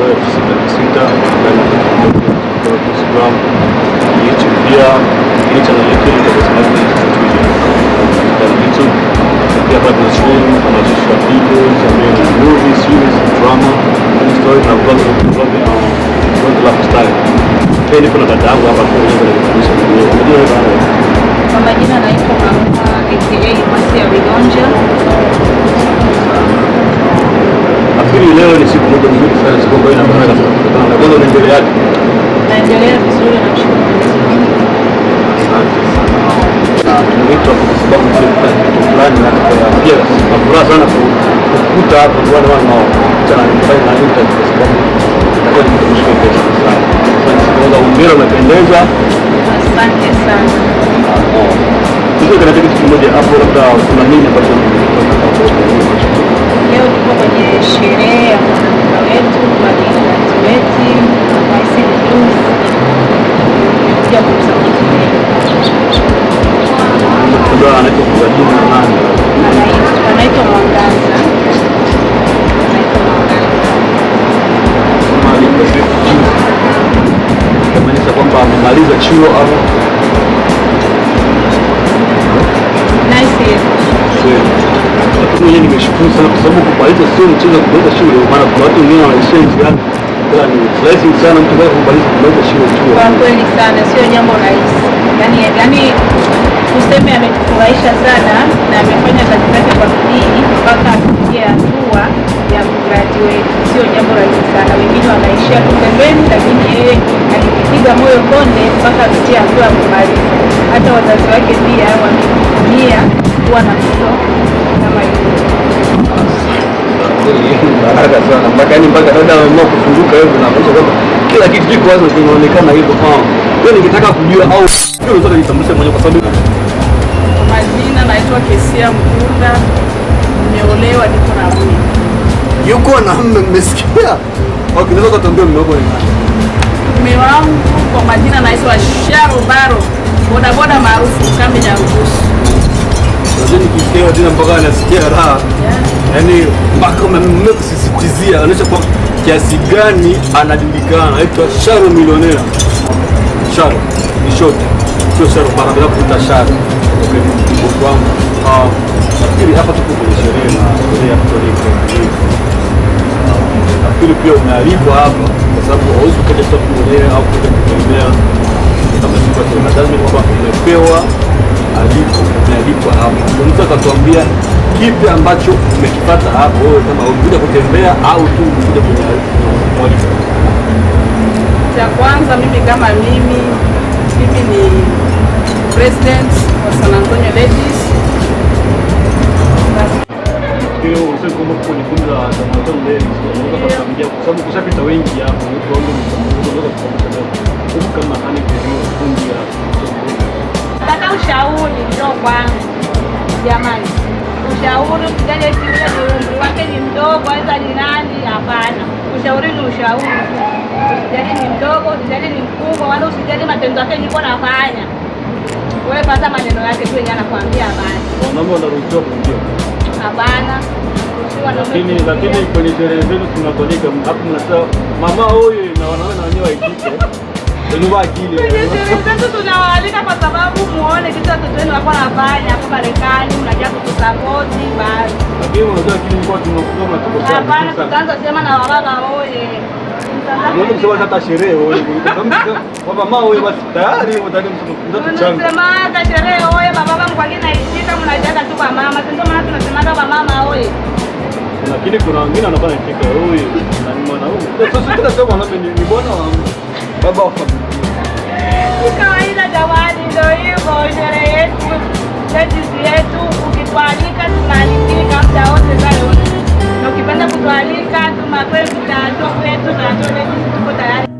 6,600 Instagram, YouTube pia, lakini channel yetu ni katika YouTube. Pia hapa tuna stream, tunashusha videos, I mean movies, series, drama, story na vlog, vlog, vlog lifestyle. Pia niko na dada yangu hapa kwa hiyo ndio mwenyewe. Unajua wewe bana. Kwa majina naitwa Mama aka Masia Bigonja. Nafikiri leo ni siku moja nzuri sana, siku ambayo ina baraka sana kutokana na kwanza unaendeleaje? Naendelea vizuri, namshukuru Mwenyezi Mungu. Asante sana. Na tumeitwa hapa kwa sababu pia kufanya kitu fulani na pia na furaha sana kukuta hapa kwa wale wanaokuta na kufanya na interview kwa sababu itakuwa ni kitu kizuri sana. Asante sana. Kwanza hongera, umependeza. Asante sana. Sisi kuna kitu kimoja hapo, labda kuna nini ambacho Leo tuko kwenye sherehe ya mwanamke wetu aligraduate ICD Blues. Nimekuja kumsapoti yeye. Ndio anaitwa kwa jina la nani? Anaitwa Mwangaza. Anaitwa Mwangaza. Kama aligraduate juzi. Kumaanisha kwamba amemaliza chuo au Nice. Sio. Lakini mwenyewe nimeshukuru sana kwa sababu kumaliza sio mchezo, kumaliza shule, maana kuna watu wengine wanaishia njiani. Ila ni blessing sana mtu kwa kumaliza shule chuo. Kwa kweli sana, sio jambo rahisi. Yani tuseme ametufurahisha sana na amefanya kazi zake kwa bidii mpaka afikie hatua ya kugraduate. Sio jambo rahisi sana, wengine wanaishia tu pembeni, lakini yeye alikipiga moyo konde mpaka afikie hatua ya kumaliza. Hata wazazi wake pia wamejivunia kuwa na mtoto kama yule. Kweli baraka sana mpaka yani mpaka dada ameamua kufunguka hivyo na kuonyesha kwamba kila kitu kiko wazi kinaonekana hivyo. Ah, wewe ningetaka kujua au pia unaweza kujitambulisha mwenyewe kwa sababu Kwa majina naitwa Kesia Mkunda, nimeolewa, niko na mume. Yuko na mume, mmesikia? Okay, unaweza kutuambia mume wako ni nani? Mume wangu kwa majina naitwa Sharo Baro, bodaboda maarufu kambi Nyarugusu. Unajua nikisikia jina mpaka nasikia raha. Yaani mpaka umekusisitizia anaonyesha kwa kiasi gani anajulikana. Anaitwa Sharo Millionaire. Sharo ni short. Sio Sharo bara bila kuita Sharo. Okay, mtu wangu. Ah, nafikiri hapa tuko kwenye sherehe na sherehe ya Katoliki. Nafikiri pia umealikwa hapa kwa sababu hauwezi kuja tu mwenyewe au kuja kutembea kama siku ya sherehe. Lazima kwamba umepewa aliko, umealikwa hapa. Unaweza ukatuambia kipi ambacho umekipata hapo wewe kama umekuja kutembea au tu umekuja kwenye mwaliko? Cha kwanza mimi kama mimi ni president wa San Antonio Ladies. Hiyo unasema kwamba kwenye kundi la San Antonio Ladies, unaweza kutuambia kwa sababu kushapita wengi hapo, mtu wangu unaweza kutuambia huku kama nani kwenye kundi la Nataka ushauri ndio kwangu jamani, ushauri usijali eti yule ni umri wake ni mdogo aidha ni nani. Hapana, ushauri ni ushauri, usijali ni mdogo, usijali ni mkubwa, wala usijali matendo yake niko nafanya. Wewe pata maneno yake tu yenyewe anakuambia basi. Wanaume wanaruhusiwa kuingia. Hapana, ruhusiwa wanaume Lakini kuingia. lakini kwenye sherehe zenu tunatolika hapo, mnasema mama huyu na wanaume na wenyewe waitike. Ndio akili. Kwenye sherehe zetu tunawaalika kwa sababu muone kitu watoto wenu wako wanafanya hapa Marekani, mnakuja kutusapoti basi. Lakini unajua akili kwa tunakuwa mnatukosea. Hapana, tutaanza sema na wababa oye. Unaweza kusema hata sherehe wewe kwamba mama wewe basi tayari utani mtoto changa. Tunasemaga sherehe oye, baba mkwagi naitika, mnajaga tu kwa mama. Si ndio maana tunasemaga kwa mama oye. Lakini kuna wengine wanakuwa naitika huyu na ni mwanaume. Sasa kila sema mwanaume ni bwana wa baba wa familia. Ni kawaida jamani, ndio hivyo sherehe yetu, ladies yetu, ukitualika tunaalikika muda wote saa yote, na ukipenda kutualika tuma kwetu, tato kwetu, tato ladies, tuko tayari.